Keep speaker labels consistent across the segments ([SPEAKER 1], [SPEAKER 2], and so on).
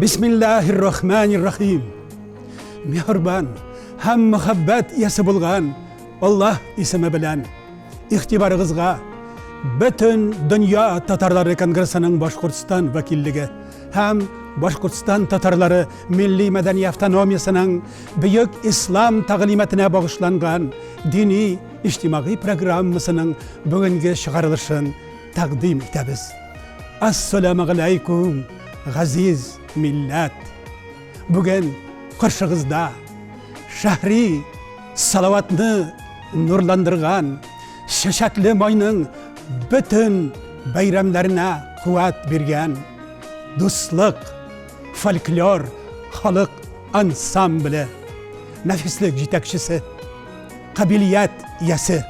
[SPEAKER 1] Бисмиллаһир рахманир рахим. Миһербан һәм мөхәббәт иясе булган Аллаһ исеме белән игътибарыгызга бөтен дөнья татарлары конгрессының Башкортстан вәкиллеге һәм Башкортстан татарлары милли мәдәни автономиясенең бөек ислам тәгълиматына багышланган дини иҗтимагый программасының бүгенге чыгарылышын тәкъдим итәбез. Ассаламу алейкум, газиз милләт! Бүген каршыгызда шәһри Салаватны нурландырган чәчәкле майның бөтен бәйрәмнәренә куәт биргән Дуслык фольклор халык ансамбле нәфислек җитәкчесе, кабилият иясе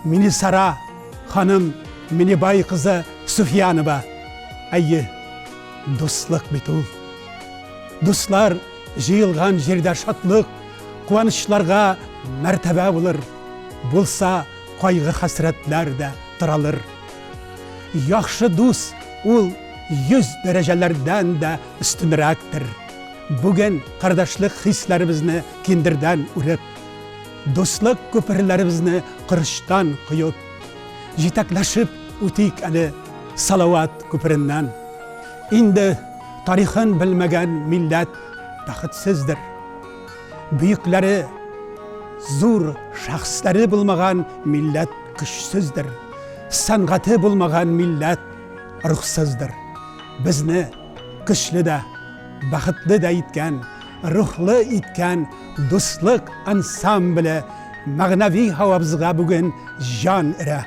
[SPEAKER 1] Минисара ханым Минибай кызы Суфиянова. Әйе, дуслык бит ул. Дуслар җыелган җирдә шатлык, куанычларга мәртәбә булыр, булса кайгы-хәсрәтләр дә таралыр. Яхшы дус ул йөз дәрәҗәләрдән дә өстенрәктер. Бүген кардәшлек хисләребезне киндердән үреп, дуслык күперләребезне корычтан коеп, җитәкләшеп үтик әле Салават күпереннән. Инде тарихын белмәгән милләт бәхетсездер. Бөекләре, зур шәхесләре булмаган милләт көчсездер. Сәнгате булмаган милләт рухсыздыр. Безне көчле дә, бәхетле дә иткән, рухлы иткән дуслык ансамбле мәгънәви һавабызга бүген җан өрә.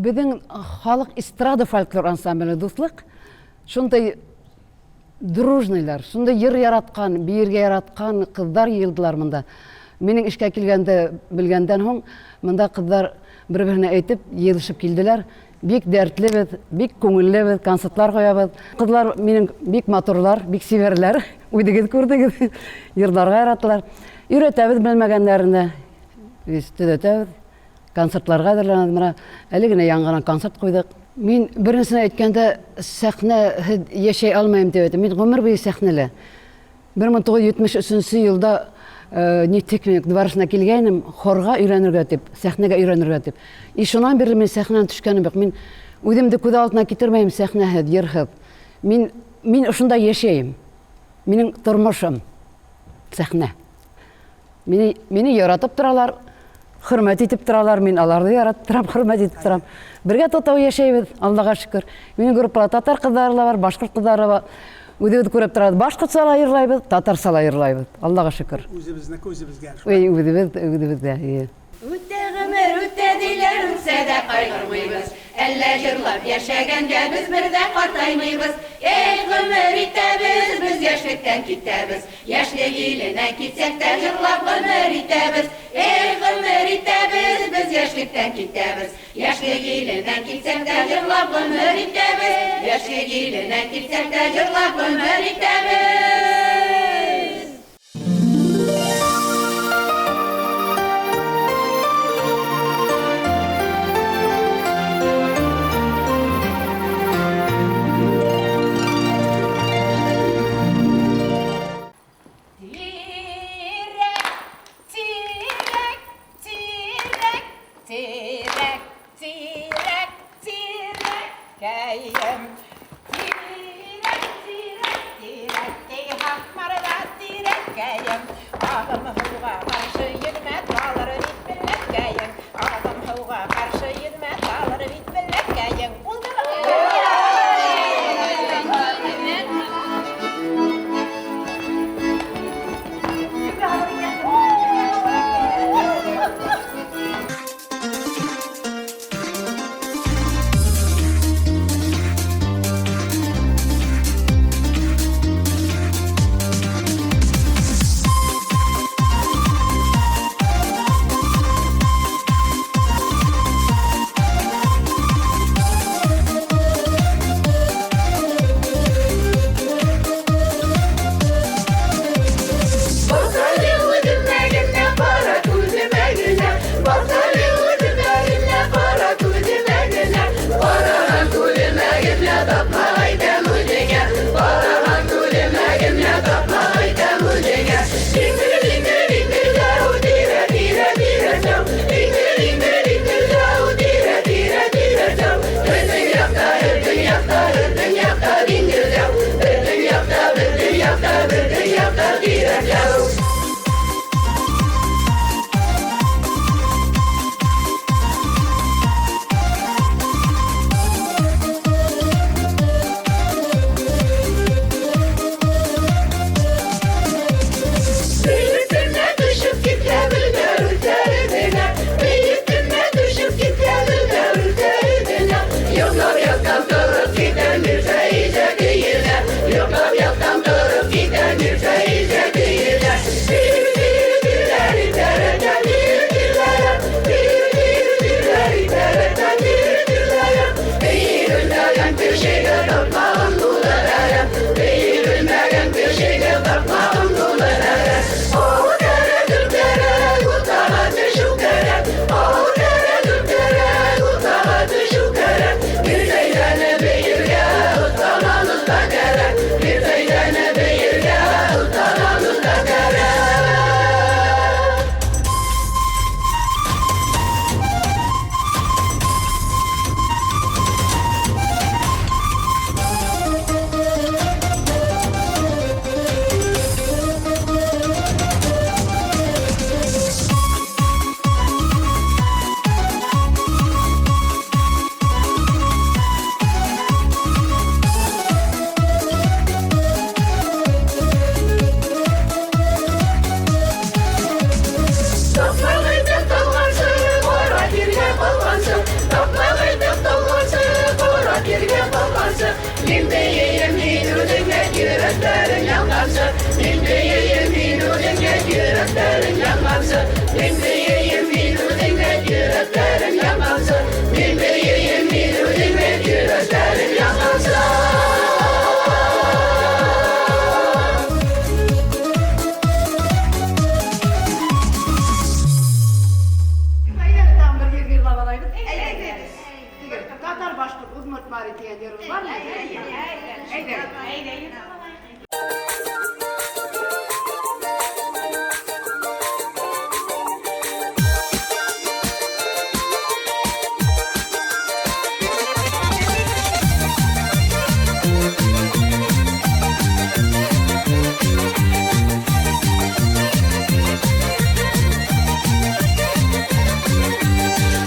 [SPEAKER 2] Безнең халык эстрада фольклор ансамбле Дуслык шундый дружныйлар, шундый йыр яраткан, биергә яраткан кызлар йыелдылар монда. Минем эшкә килгәндә белгәндән һуң монда кызлар бер-беренә әйтеп йыелышып килделәр. Бик дәртле без, бик күңелле без, концертлар куябыз. Кызлар минем бик матурлар, бик чибәрләр. Үзегез күрдегез. Йырларга яраталар. Өйрәтәбез белмәгәннәрне. Без төзәтәбез. Концертларга әзерләнәбез. Менә әле генә яңа гына концерт куйдык. Мин беренчесен әйткәндә сәхнә яшәй алмыйм дип әйтәм. Мин гомер буе сәхнәлә. 1973 елда нефтехимик дворцына килгәнем, хорга өйрәнергә дип, сәхнәгә өйрәнергә дип. И шуннан бирле мин сәхнәдән төшкәнем юк. Мин үземне күз алдына китермәем сәхнәһез, йырһыз. Мин мин шунда яшәем. Минем тормышым сәхнә. Мине, мине яратып торалар, хөрмәт итеп торалар, мин аларны яратып торам, хөрмәт итеп торам. Бергә татау яшәйбез, Аллага шөкер. Минем группада татар кызлары да бар, башкорт кызлары да бар. Үзебез күреп торабыз, башкортча да йырлайбыз, татарча да йырлайбыз. Аллага шөкер.
[SPEAKER 1] Үзебезнеке үзебезгә.
[SPEAKER 2] Ой, үзебез, үзебезгә, ие.
[SPEAKER 3] Үтә гомер, үтә диләр, үтсә дә кайгырмыйбыз. Әллә җырлап яшәгәнгә без бер дә картаймыйбыз. Эй, гомер итәбез, без яшьлектән китәбез. Яшьлек иленә китсәк тә җырлап гомер итәбез. Эй, гомер итәбез, без яшьлектән китәбез. Яшьлек иленә китсәк тә җырлап гомер итәбез. Яшьлек иленә китсәк тә җырлап гомер итәбез.
[SPEAKER 4] Тирәк, тирәк, тирәк, тирәк, тирәк, тирәккәем. Тирәк, тирәк, тирәк, ти Һакмарда тирәккәем. Агым һыуға ҡаршы йөҙмә талыр бит милләткәем. Агым һыуға ҡаршы йөҙмә талыр бит милләткәем. Булдымы?
[SPEAKER 2] дигән йырыбыз бар.
[SPEAKER 4] Әйдә, әйдә.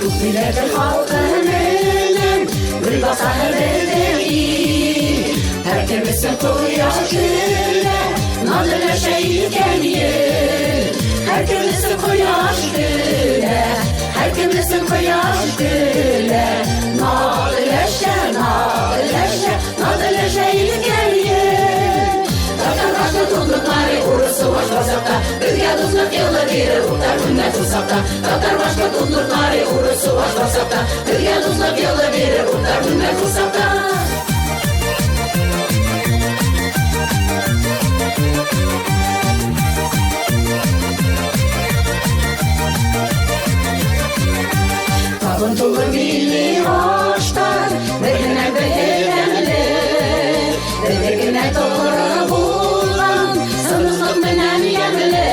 [SPEAKER 5] Күпмиләрдер халкы менен гөл баса безнең ил. Һәркемесен кояш көлә, назлы икән ел. Һәркемесен кояш көлә, һәркемесен кояш көлә. Назлы, назлы, назлы икән ел. Татар башкорт удмуртлары, урыс, чуваш басакта, Безгә дуслык елы биреп утлар көннәр курсакта. Татар башкорт удмуртлары, урыс, чуваш басакта, Безгә дуслык елы биреп утлар көннәр курсакта. Табын тулы милли аштар, бер генә бер тәмле, бер генә туры булган, сыныслык менән ямьле.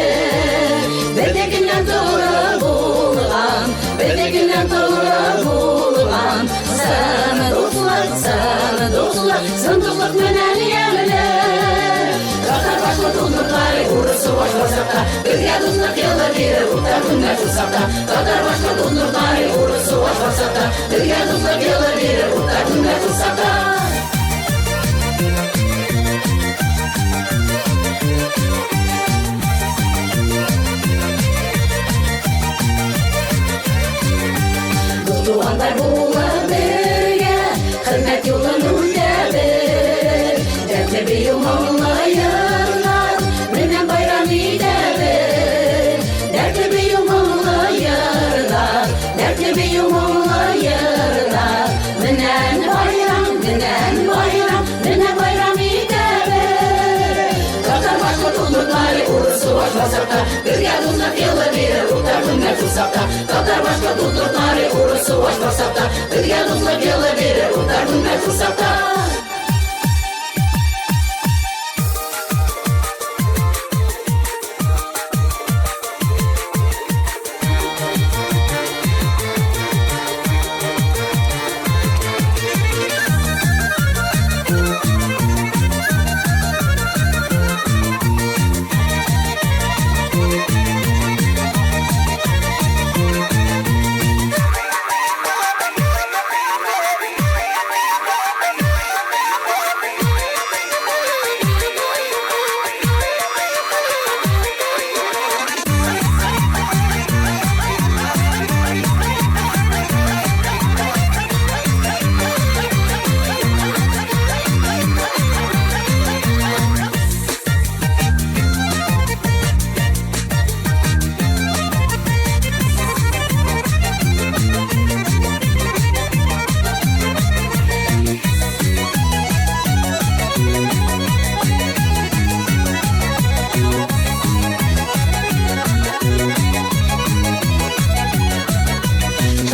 [SPEAKER 5] Бер генә туры булган, бер генә туры булган, сын дуслык, сын дуслык, сын дуслык менән ямьле. Татар башкорт удмуртлары, урыс, чуваш басакта, Безгә дуслык елы биреп утлар көннәр курсакта. Татар башкорт удмуртлары, урыс, чуваш басакта, Безгә дуслык елы биреп утлар көннәр курсакта. Тугандар булып бергә, хезмәт юлын үтәбез. Дәртле бию моңлы йырлар, менән байрам итәбез. Дәртле бию моңлы йырлар, дәртле бию моңлы йырлар. Менән байрам, менән байрам, менән байрам итәбез. Татар башкорт удмуртлары, урыс, чуваш басакта, Безгә дуслык елы биреп утлар көннәр курсакта. Татар башкорт удмуртлары, урыс, чуваш басакта, Безгә дуслык елы биреп утлар көннәр курсакта.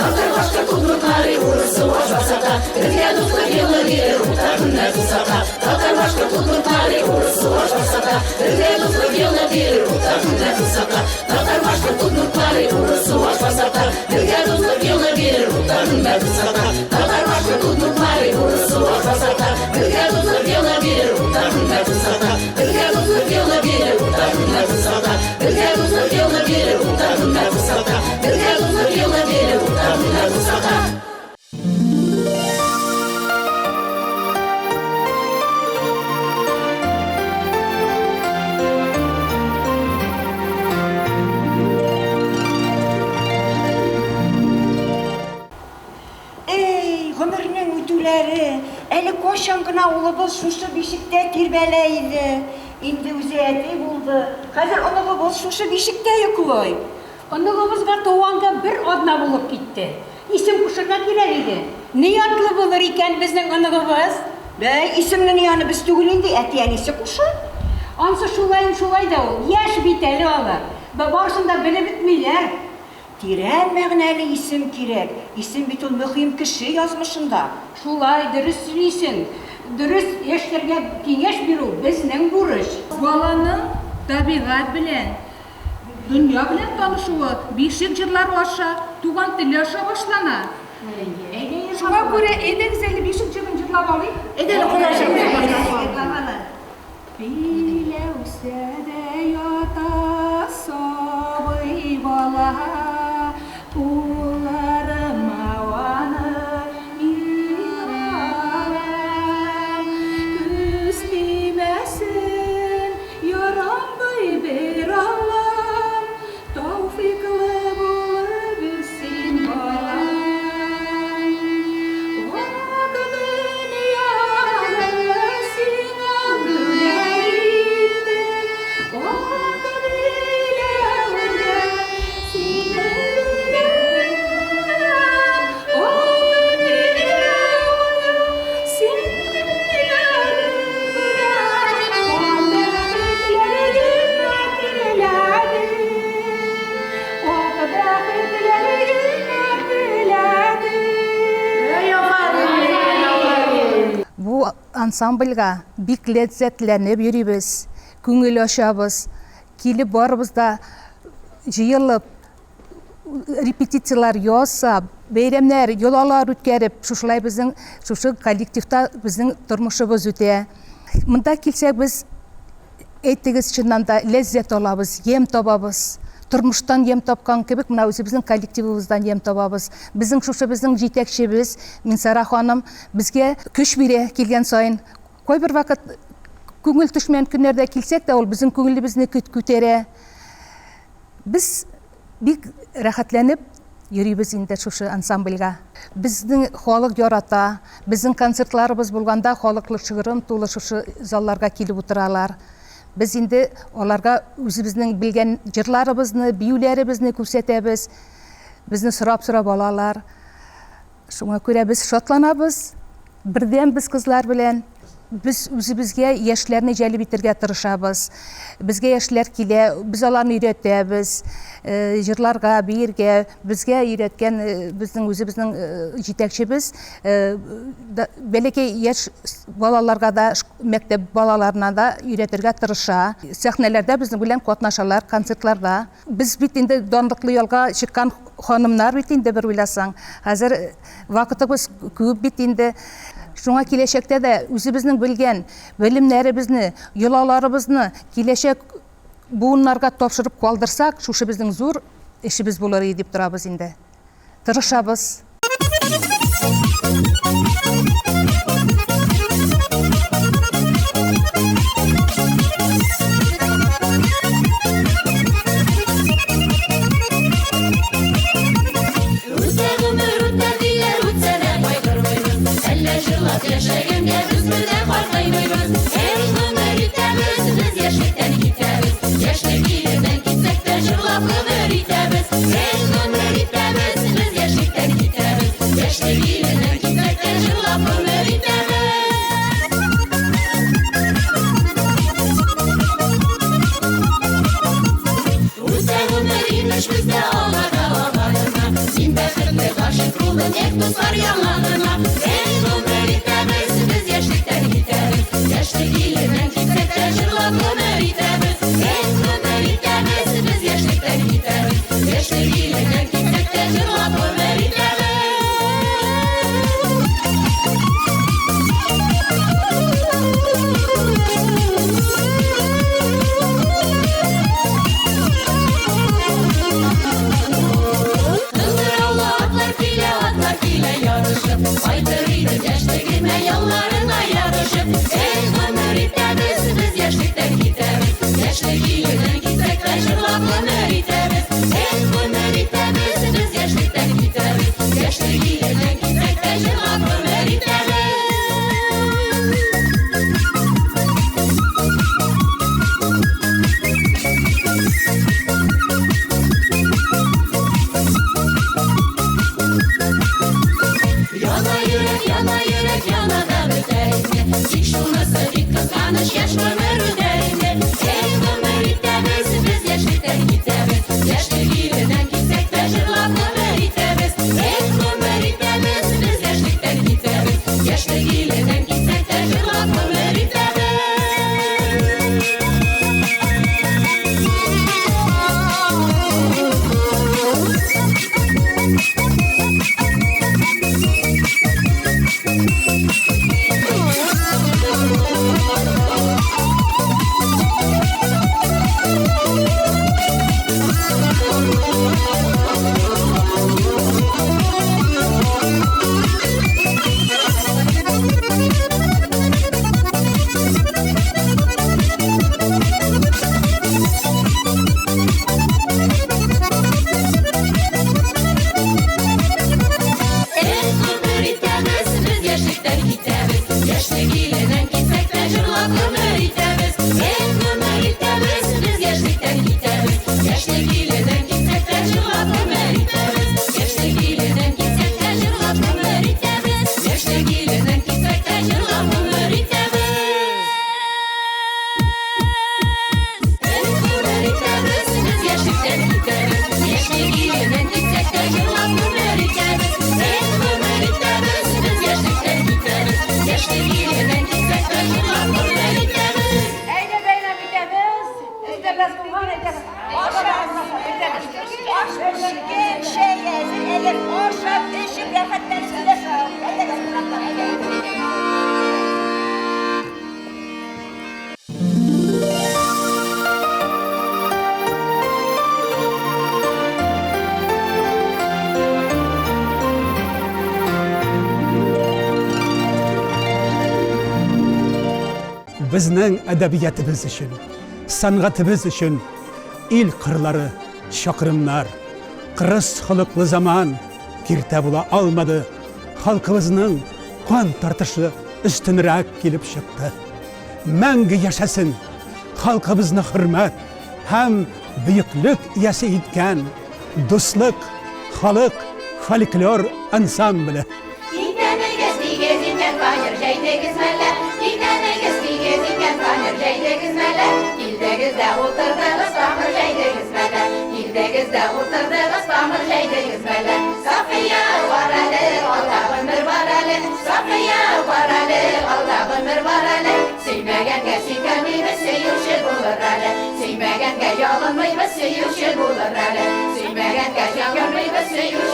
[SPEAKER 5] Татар башкорт удмуртлары, урыс, чуваш басакта, Безгә дуслык елы биреп утлар көннәр курсакта. Татар башкорт удмуртлары, урыс, чуваш басакта, Безгә дуслык елы биреп утлар көннәр курсакта. Татар башкорт удмуртлары, урыс, чуваш басакта, Безгә дуслык елы биреп утлар көннәр курсакта. Татар башкорт удмуртлары, урыс, чуваш басакта, Безгә дуслык елы биреп утлар көннәр курсакта. Безгә дуслык елы биреп утлар көннәр курсакта. Безгә дуслык елы биреп утлар көннәр курсакта. Безгә дуслык елы биреп утлар көннәр курсакта.
[SPEAKER 6] Эй, гомернең үтүләре, әле кайчан гына улыбыз шушы бишектә тирбәлә иде. Инде үзе әти булды. Хәзер оныгыбыз шушы бишектә йоклый.
[SPEAKER 7] Оныгыбызга туганга бер атна булып китте. Исем кушырга кирәк иде. Ни атлы булыр икән безнең оныгыбыз?
[SPEAKER 6] Бәй, исемне ни аны без түгел инде, әти-әнисе куша.
[SPEAKER 7] Ансы шулай шулай да ул. Яшь бит әле алар. Барысын да белеп бетмиләр.
[SPEAKER 6] Тирән мәгънәле исем кирәк. Исем бит ул мөһим кеше язмышында.
[SPEAKER 7] Шулай, дөрес сөйлисең. Дөрес, яшьләргә киңәш бирү, безнең бурыч. Баланың табигать белән, дөнья белән танышуы бишек җырлары аша, туган теле аша башлана. Шуңа күрә, әйдәгез әле бишек җырын җырлап алыйк.
[SPEAKER 6] Әйдә әле, кода җырлап.
[SPEAKER 7] Биләүсәдә ята сабый бала, Кулларыма аны мин алам. Күз тимәсен, ярамбый бер Аллам, Тәүфыйклы булып үссен балам. Ак дөньяны сиңа бүләк иттем, Ак биләүгә сине бүләм. Ак биләүгә сине бүләм. Ак бәхетләр генә теләдем, Ак бәхетләр генә теләдем.
[SPEAKER 8] Бу ансамбльгә бик ләззәтләнеп йөрибез, күңел ачабыз. Килеп барыбыз да җыелып, репетицияләр ясап, бәйрәмнәр, йолалар үткәреп, шушылай безнең шушы коллективта безнең тормышыбыз үтә. Монда килсәк без, әйтегез, чыннан да ләззәт алабыз, ямь табабыз. Тормыштан ямь тапкан кебек, менә үзебезнең коллективыбыздан ямь табабыз. Безнең шушы безнең җитәкчебез Минсара ханым безгә көч бирә килгән саен. Кайбер вакыт күңел төшмәгән көннәрдә килсәк тә, ул безнең күңелебезне күтәрә. Без бик рәхәтләнеп йөрибез инде шушы ансамбльгә. Безнең халык ярата, безнең концертларыбыз булганда халык шыгрым тулы шушы залларга килеп утыралар. Без инде аларга үзебезнең белгән җырларыбызны, биюләребезне күрсәтәбез. Безне сорап-сорап алалар. Шуңа күрә без шатланабыз, бердәм без кызлар белән. Без үзебезгә яшьләрне җәлеп итәргә тырышабыз. Безгә яшьләр килә, без аларны өйрәтәбез, җырларга, биергә. Безгә өйрәткән безнең үзебезнең җитәкчебез бәләкәй яшь балаларга да, мәктәп балаларына да өйрәтергә тырыша. Сәхнәләрдә безнең белән катнашалар, концертларда. Без бит инде данлыклы ялга чыккан ханымнар бит инде бер уйласаң. Хәзер вакытыбыз күп бит инде. Шуңа киләчәктә дә үзебезнең белгән белемнәребезне, йолаларыбызны киләчәк буыннарга тапшырып калдырсак, шушы безнең зур эшебез булыр иде дип торабыз инде. Тырышабыз.
[SPEAKER 5] Үтә гомер, үтә диләр, үтсә дә кайгырмыйбыз. Әллә җырлап яшәгәнгә без бер дә картаймыйбыз. Эх, гомер итәбез, без яшьлектән китәбез. Яшьлек иленнән китсәк тә җырлап гомер итәбез. Эх, гомер итәбез, без яшьлектән китәбез. Яшьлек иленнән китсәк тә җырлап гомер итәбез. Үтә гомер, имеш, бездә ага да ага гына. Мин бәхетле гашыйк булдым, эх, дуслар, яңа гына. Эх, гомер итәбез, без яшьлектән китәбез. Яшьлек иленнән китсәк тә җырлап гомер итәбез. Эх, гомер итәбез, без яшьлектән китәбез. Яшьлек иленнән китсәк тә җырлап гомер итәбез. Кыңгыраулы атлар килә, атлар килә ярышып. Кайтыр идем яшьлегемә, ялларына ярышып. Эх, гомер итәбез, без яшьлектән китәбез. Яшьлек иленнән китсәк тә җырлап гомер итәбез. Эх, гомер итәбез, без яшьлектән китәбез.
[SPEAKER 6] Аш пешкән, чәй әзер, әгәр ашап, эчеп, рәхәтләнеп сөйләшеп алыйк. Әйдәгез, кунаклар, әйдәгез.
[SPEAKER 1] Безнең әдәбиятыбыз өчен, сәнгатебез өчен ил кырлары, чакрымнар, кырыс холыклы заман киртә була алмады. Халкыбызның кан тартышы өстенрәк килеп чыкты. Мәңге яшәсен халкыбызны хөрмәт һәм бөеклек иясе иткән Дуслык халык фольклор ансамбле.
[SPEAKER 3] Китәнегез тигез икән, фанер җәйдегез мәллә? Китәнегез тигез икән, фанер җәйдегез мәллә? Килдегез дә утырдыгыз, тамыр җәйдегез мәллә? Килдегез дә утырдыгыз, тамыр җәйдегез мәллә? Сафия, бар әле, алда гомер бар әле. Сафия, бар әле, алда гомер бар әле. Сөймәгәнгә сөйкәлмибез, сөюче булыр әле. Сөймәгәнгә ялынмыйбыз, сөюче булыр әле. Сөймәгәнгә ялынмыйбыз, сөюче.